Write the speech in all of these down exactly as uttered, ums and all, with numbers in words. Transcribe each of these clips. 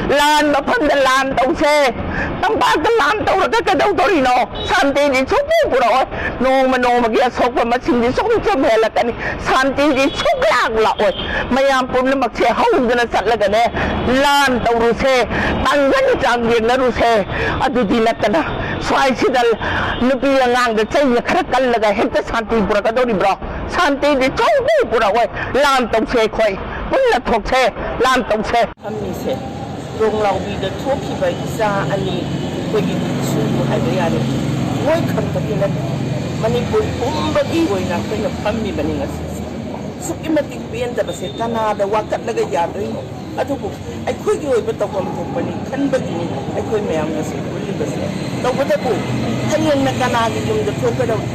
ꯂꯥꯟ ꯃꯐꯝꯗ ꯂꯥꯟ ꯇꯧꯁꯦ꯫ ꯇꯝꯄꯥꯛꯇ ꯂꯥꯟ ꯇꯧꯔꯒ ꯀꯩꯗꯧꯗꯣꯔꯤꯅꯣ? ꯁꯥꯟꯇꯤꯗꯤ ꯁꯨꯡꯄꯨ ꯄꯨꯔꯛꯑꯣꯏ꯫ ꯅꯣꯡꯃ ꯅꯣꯡꯃꯒꯤ ꯑꯁꯣꯛꯄ ꯃꯁꯤꯡꯗꯤ ꯁꯨꯝ ꯁꯨꯝ ꯍꯦꯜꯂꯛꯀꯅꯤ꯫ ꯁꯥꯟꯇꯤꯗꯤ ꯁꯨꯡꯂꯥꯛ ꯂꯥꯛꯑꯣꯏ꯫ ꯃꯌꯥꯝ ꯄꯨꯝꯅꯃꯛꯁꯦ ꯍꯧꯗꯅ ꯆꯠꯂꯒꯅꯦ, ꯂꯥꯟ ꯇꯧꯔꯨꯁꯦ, ꯇꯥꯡꯒꯟ ꯆꯥꯡ ꯌꯦꯡꯅꯔꯨꯁꯦ꯫ ꯑꯗꯨꯗꯤ ꯅꯠꯇꯅ ꯁ꯭ꯋꯥꯏꯁꯤꯗ ꯅꯨꯄꯤ ꯑꯉꯥꯡꯗ ꯆꯩꯅ ꯈꯔ ꯀꯜꯂꯒ ꯍꯦꯛꯇ ꯁꯥꯟꯇꯤ ꯄꯨꯔꯛꯀꯗꯧꯔꯤꯕ꯭ꯔꯣ? ꯁꯥꯟꯇꯤꯗꯤ ꯁꯨꯡꯄꯨ ꯄꯨꯔꯛꯑꯣꯏ꯫ ꯂꯥꯟ ꯇꯧꯁꯦ ꯑꯩꯈꯣꯏ꯫ ꯄꯨꯟꯅ ꯊꯣꯛꯁꯦ, ꯂꯥꯟ ꯇꯧꯁꯦ꯫ ꯐꯝꯃꯤꯁꯦ ꯇꯣꯡꯂꯥꯎꯕꯤꯗ ꯊꯣꯛꯈꯤꯕ ꯏꯆꯥ ꯑꯅꯤ, ꯑꯩꯈꯣꯏꯒꯤ ꯏꯁꯨꯕꯨ ꯍꯥꯏꯕ ꯌꯥꯔꯦ, ꯃꯣꯏ ꯈꯛꯇꯒꯤ ꯅꯠꯇꯦ, ꯃꯅꯤꯄꯨꯔ ꯄꯨꯝꯕꯒꯤ ꯑꯣꯏꯅ ꯑꯩꯈꯣꯏꯅ ꯐꯝꯃꯤꯕꯅꯤ ꯉꯁꯤꯁꯦ꯫ ꯑꯁꯨꯛꯀꯤ ꯃꯇꯤꯛ ꯄꯦꯟꯗꯕꯁꯦ ꯀꯅꯥꯗ ꯋꯥꯀꯠꯂꯒ ꯌꯥꯗꯣꯏꯅꯣ? ꯑꯗꯨꯕꯨ ꯑꯩꯈꯣꯏꯒꯤ ꯑꯣꯏꯕ ꯇꯧꯐꯝ ꯊꯣꯛꯄꯅꯤ ꯈꯟꯕꯒꯤꯅꯤ ꯑꯩꯈꯣꯏ ꯃꯌꯥꯝ ꯉꯁꯤ ꯄꯨꯜꯂꯤꯕꯁꯦ꯫ ꯇꯧꯕꯇꯕꯨ ꯍꯌꯦꯡꯅ ꯀꯅꯥꯒꯤ ꯌꯨꯝꯗ ꯊꯣꯛꯀꯗꯧꯔꯤ?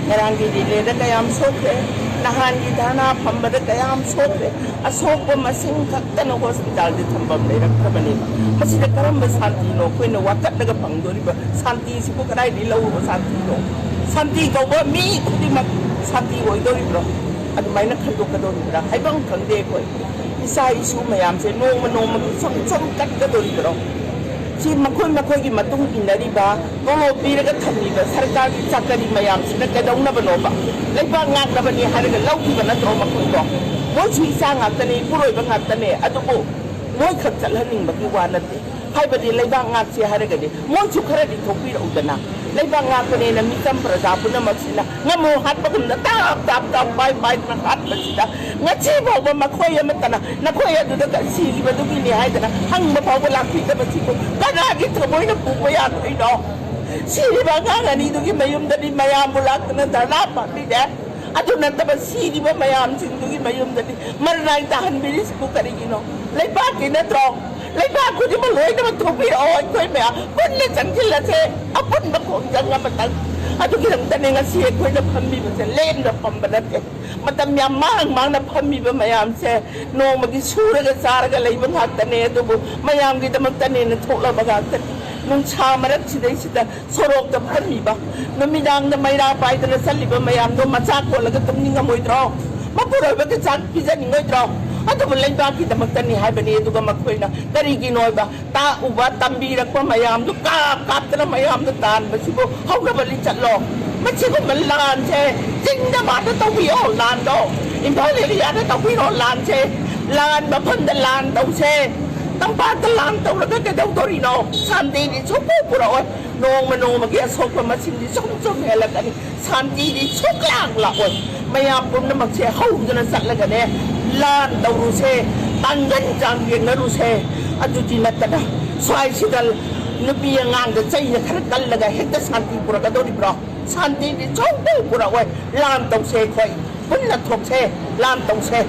ꯉꯔꯥꯡꯒꯤ ꯔꯤꯂꯦꯗ ꯀꯌꯥꯝ ꯁꯣꯛꯈ꯭ꯔꯦ, ꯅꯍꯥꯟꯒꯤ ꯙꯔꯅꯥ ꯐꯝꯕꯗ ꯀꯌꯥꯝ ꯁꯣꯛꯈ꯭ꯔꯦ꯫ ꯑꯁꯣꯛꯄ ꯃꯁꯤꯡ ꯈꯛꯇꯅ ꯍꯣꯁꯄꯤꯇꯥꯜꯗꯤ ꯊꯝꯐꯝ ꯂꯩꯔꯛꯇ꯭ꯔꯕꯅꯦꯕ꯫ ꯃꯁꯤꯗ ꯀꯔꯝꯕ ꯁꯥꯟꯇꯤꯅꯣ ꯑꯩꯈꯣꯏꯅ ꯋꯥꯀꯠꯂꯒ ꯐꯪꯗꯣꯔꯤꯕ? ꯁꯥꯟꯇꯤꯁꯤꯕꯨ ꯀꯗꯥꯏꯗꯒꯤ ꯂꯧꯔꯨꯕ ꯁꯥꯟꯇꯤꯅꯣ? ꯁꯥꯟꯇꯤ ꯀꯧꯕ ꯃꯤ ꯈꯨꯗꯤꯡꯃꯛ ꯁꯥꯟꯇꯤ ꯑꯣꯏꯗꯣꯔꯤꯕ꯭ꯔꯣ? ꯑꯗꯨꯃꯥꯏꯅ ꯈꯟꯗꯣꯛꯀꯗꯧꯔꯤꯕ꯭ꯔꯥ ꯍꯥꯏꯕ ꯑꯃ ꯈꯪꯗꯦ꯫ ꯑꯩꯈꯣꯏ ꯏꯆꯥ ꯏꯁꯨ ꯃꯌꯥꯝꯁꯦ ꯅꯣꯡꯃ ꯅꯣꯡꯃꯒꯤ ꯁꯨꯝ ꯁꯨꯝ ꯀꯠꯀꯗꯧꯔꯤꯕ꯭ꯔꯣ? ꯁꯤ ꯃꯈꯣꯏ ꯃꯈꯣꯏꯒꯤ ꯃꯇꯨꯡ ꯏꯟꯅꯔꯤꯕ, ꯇꯣꯂꯣꯞ ꯄꯤꯔꯒ ꯊꯝꯃꯤꯕ ꯁꯔꯀꯥꯔꯒꯤ ꯆꯥꯀꯔꯤ ꯃꯌꯥꯝꯁꯤꯅ ꯀꯩꯗꯧꯅꯕꯅꯣꯕ? ꯂꯩꯕꯥꯛ ꯉꯥꯛꯅꯕꯅꯤ ꯍꯥꯏꯔꯒ ꯂꯧꯈꯤꯕ ꯅꯠꯇ꯭ꯔꯣ ꯃꯈꯣꯏꯗꯣ? ꯃꯣꯏꯁꯨ ꯏꯆꯥ ꯉꯥꯛꯇꯅꯦ, ꯏꯄꯨꯔꯣꯏꯕ ꯉꯥꯛꯇꯅꯦ꯫ ꯑꯗꯨꯕꯨ ꯃꯣꯏꯈꯛ ꯆꯠꯍꯟꯅꯤꯡꯕꯒꯤ ꯋꯥ ꯅꯠꯇꯦ꯫ ꯍꯥꯏꯕꯗꯤ ꯂꯩꯕꯥꯛ ꯉꯥꯛꯁꯦ ꯍꯥꯏꯔꯒꯗꯤ ꯃꯣꯏꯁꯨ ꯈꯔꯗꯤ ꯊꯣꯛꯄꯤꯔꯛꯎꯗꯅ꯫ ꯂꯩꯕꯥꯛ ꯉꯥꯛꯄꯅꯦꯅ ꯃꯤꯆꯝ ꯄ꯭ꯔꯖꯥ ꯄꯨꯝꯅꯃꯛꯁꯤꯅ ꯉꯝꯃꯣ ꯍꯥꯠꯄꯒꯨꯝꯅ ꯇꯥꯞ ꯇꯥꯞ ꯇꯥꯞ ꯄꯥꯏ ꯄꯥꯏꯗꯅ ꯍꯥꯠꯄꯁꯤꯗ, ꯉꯁꯤ ꯐꯥꯎꯕ ꯃꯈꯣꯏ ꯑꯃꯠꯇꯅ ꯅꯈꯣꯏ ꯑꯗꯨꯗ ꯀ-, ꯁꯤꯈꯤꯕꯗꯨꯒꯤꯅꯤ ꯍꯥꯏꯗꯅ ꯍꯪꯕ ꯐꯥꯎꯕ ꯂꯥꯛꯄꯤꯗꯕꯁꯤꯕꯨ ꯀꯅꯥꯒꯤ ꯊꯃꯣꯏꯅ ꯄꯨꯕ ꯌꯥꯗꯣꯏꯅꯣ? ꯁꯤꯔꯤꯕ ꯑꯉꯥꯡ ꯑꯅꯤꯗꯨꯒꯤ ꯃꯌꯨꯝꯗꯗꯤ ꯃꯌꯥꯝꯕꯨ ꯂꯥꯛꯇꯅ ꯙꯔꯅꯥ ꯐꯝꯃꯤꯅꯦ꯫ ꯑꯗꯨ ꯅꯠꯇꯕ ꯁꯤꯔꯤꯕ ꯃꯌꯥꯝꯁꯤꯡꯗꯨꯒꯤ ꯃꯌꯨꯝꯗꯗꯤ ꯃꯔꯅꯥꯏ ꯇꯥꯍꯟꯕꯤꯔꯤꯁꯤꯕꯨ ꯀꯔꯤꯒꯤꯅꯣ? ꯂꯩꯕꯥꯛꯀꯤ ꯅꯠꯇ꯭ꯔꯣ? ꯂꯩꯕꯥꯛ ꯈꯨꯗꯤꯡꯃꯛ ꯂꯣꯏꯅꯃꯛ ꯊꯣꯛꯄꯤꯔꯛꯑꯣ, ꯑꯩꯈꯣꯏ ꯃꯌꯥꯝ ꯄꯨꯟꯅ ꯆꯪꯁꯤꯜꯂꯁꯦ꯫ ꯑꯄꯨꯟꯕ ꯈꯣꯡꯖꯪ ꯑꯃꯇꯪ꯫ ꯑꯗꯨꯒꯤꯗꯃꯛꯇꯅꯦ ꯉꯁꯤ ꯑꯩꯈꯣꯏꯅ ꯐꯝꯃꯤꯕꯁꯦ, ꯂꯦꯝꯅ ꯐꯝꯕ ꯅꯠꯇꯦ꯫ ꯃꯇꯝ ꯌꯥꯝ ꯃꯥꯡ ꯃꯥꯡꯅ ꯐꯝꯃꯤꯕ ꯃꯌꯥꯝꯁꯦ ꯅꯣꯡꯃꯒꯤ ꯁꯨꯔꯒ ꯆꯥꯔꯒ ꯂꯩꯕ ꯉꯥꯛꯇꯅꯦ, ꯑꯗꯨꯕꯨ ꯃꯌꯥꯝꯒꯤꯗꯃꯛꯇꯅꯦꯅ ꯊꯣꯛꯂꯕ ꯉꯥꯛꯇꯅꯤ꯫ ꯅꯨꯡꯁꯥ ꯃꯔꯛꯁꯤꯗꯩꯁꯤꯗ ꯁꯣꯔꯣꯛꯇ ꯐꯝꯃꯤꯕ, ꯅꯨꯃꯤꯗꯥꯡꯗ ꯃꯩꯔꯥ ꯄꯥꯏꯗꯅ ꯆꯠꯂꯤꯕ ꯃꯌꯥꯝꯗꯣ ꯃꯆꯥ ꯀꯣꯜꯂꯒ ꯇꯨꯝꯅꯤꯡꯉꯝꯃꯣꯏꯗ꯭ꯔꯣ? ꯃꯄꯨꯔꯣꯏꯕꯒꯤ ꯆꯥꯛ ꯄꯤꯖꯅꯤꯡꯉꯣꯏꯗ꯭ꯔꯣ? ꯑꯗꯨꯕꯨ ꯂꯩꯕꯥꯛꯀꯤꯗꯃꯛꯇꯅꯤ ꯍꯥꯏꯕꯅꯤ꯫ ꯑꯗꯨꯒ ꯃꯈꯣꯏꯅ ꯀꯔꯤꯒꯤꯅꯣ ꯍꯥꯏꯕ, ꯇꯥꯛꯎꯕ ꯇꯝꯕꯤꯔꯛꯄ ꯃꯌꯥꯝꯗꯨ ꯀꯥꯞ ꯀꯥꯞꯇꯅ ꯃꯌꯥꯝꯗ ꯇꯥꯟꯕꯁꯤꯕꯨ ꯍꯧꯅꯕ ꯂꯤꯆꯠꯂꯣ? ꯃꯁꯤꯒꯨꯝꯕ ꯂꯥꯟꯁꯦ ꯆꯤꯡꯗ ꯃꯥꯗ ꯇꯧꯕꯤꯌꯣ ꯂꯥꯟꯗꯣ, ꯏꯝꯐꯥꯜ ꯑꯦꯔꯤꯌꯥꯗ ꯇꯧꯕꯤꯔꯣ ꯂꯥꯟꯁꯦ꯫ ꯂꯥꯟ ꯃꯐꯝꯗ ꯂꯥꯟ ꯇꯧꯁꯦ꯫ ꯇꯝꯄꯥꯛꯇ ꯂꯥꯟ ꯇꯧꯔꯒ ꯀꯩꯗꯧꯗꯣꯔꯤꯅꯣ? ꯁꯥꯟꯇꯤꯗꯤ ꯁꯨꯡꯄꯨ ꯄꯨꯔꯛꯑꯣꯏ꯫ ꯅꯣꯡꯃ ꯅꯣꯡꯃꯒꯤ ꯑꯁꯣꯛꯄ ꯃꯁꯤꯡꯗꯤ ꯁꯨꯝ ꯁꯨꯝ ꯍꯦꯜꯂꯛꯀꯅꯤ꯫ ꯁꯥꯟꯇꯤꯗꯤ ꯁꯨꯡꯂꯥꯛ ꯂꯥꯛꯑꯣꯏ꯫ ꯃꯌꯥꯝ ꯄꯨꯝꯅꯃꯛꯁꯦ ꯍꯧꯗꯨꯅ ꯆꯠꯂꯒꯅꯦ ꯂꯥꯟ ꯇꯧꯔꯨꯁꯦ, ꯄꯥꯡꯒꯟ ꯆꯥꯡ ꯌꯦꯡꯅꯔꯨꯁꯦ꯫ ꯑꯗꯨꯗꯤ ꯅꯠꯇꯅ ꯁ꯭ꯋꯥꯏꯁꯤꯗ ꯅꯨꯄꯤ ꯑꯉꯥꯡꯗ ꯆꯩꯅ ꯈꯔ ꯀꯜꯂꯒ ꯍꯦꯛꯇ ꯁꯥꯟꯇꯤ ꯄꯨꯔꯛꯀꯗꯧꯔꯤꯕ꯭ꯔꯣ? ꯁꯥꯟꯇꯤꯗꯤ ꯁꯨꯡꯄꯨ ꯄꯨꯔꯛꯑꯣꯏ꯫ ꯂꯥꯟ ꯇꯧꯁꯦ ꯑꯩꯈꯣꯏ꯫ ꯄꯨꯟꯅ ꯊꯣꯛꯁꯦ, ꯂꯥꯟ ꯇꯧꯁꯦ꯫